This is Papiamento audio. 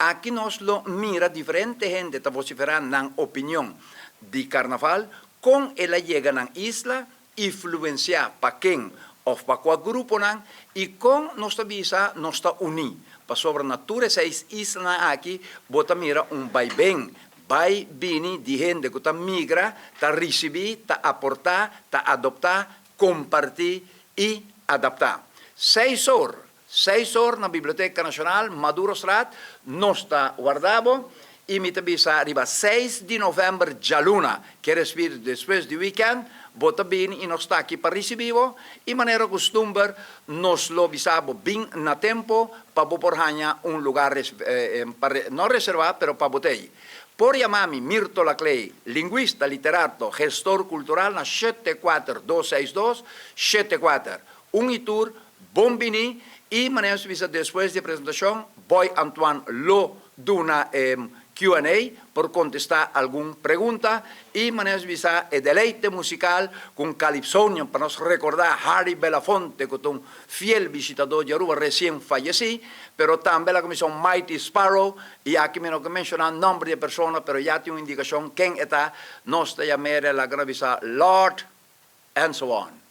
Aki nos lo mira diferente hende ta vociferá nan opinion di Carnaval, con el a yega nan isla, influenciá pa ken of pa cua gruponan y con nos ta bisa nos ta uní. Pasobra na tur e seis islanan aki bo ta mira un bai-ben, bai bini di hende cu ta migra, ta ricibi, ta aportá, ta adoptá, compartí y adaptá. Seis or Seis or na Biblioteca Nacional, Madurostraat, nos ta warda bo y mi ta bisa riba seis di november djaluna, kier esbir despues di weekend, bo ta bini y nos ta aki pa ricibi bo y manera custumber nos lo bisa bo bin na tempo pa bo por haña un lugar no reserva pero pa bo t'ey. Por yama mi Mirto Laclay, linguista, literato, gestor cultural na shete kuater dos seis dos, shete kuater, un y tur. Bon bini y manera nos bisa despues di e presentacion Boy Antoine lo duna e Q and A por contesta algun pregunta y manera nos bisa e deleite musical cu un calypsonian pa nos recorda Harry Belafonte cu ta un fiel bishitador di Aruba recien falleci pero tambe la comision Mighty Sparrow y aki mi no ke menciona nomber di e persona pero ya tin un indicacion ken e ta nos ta yam'e laga nos bisa Lord and so on.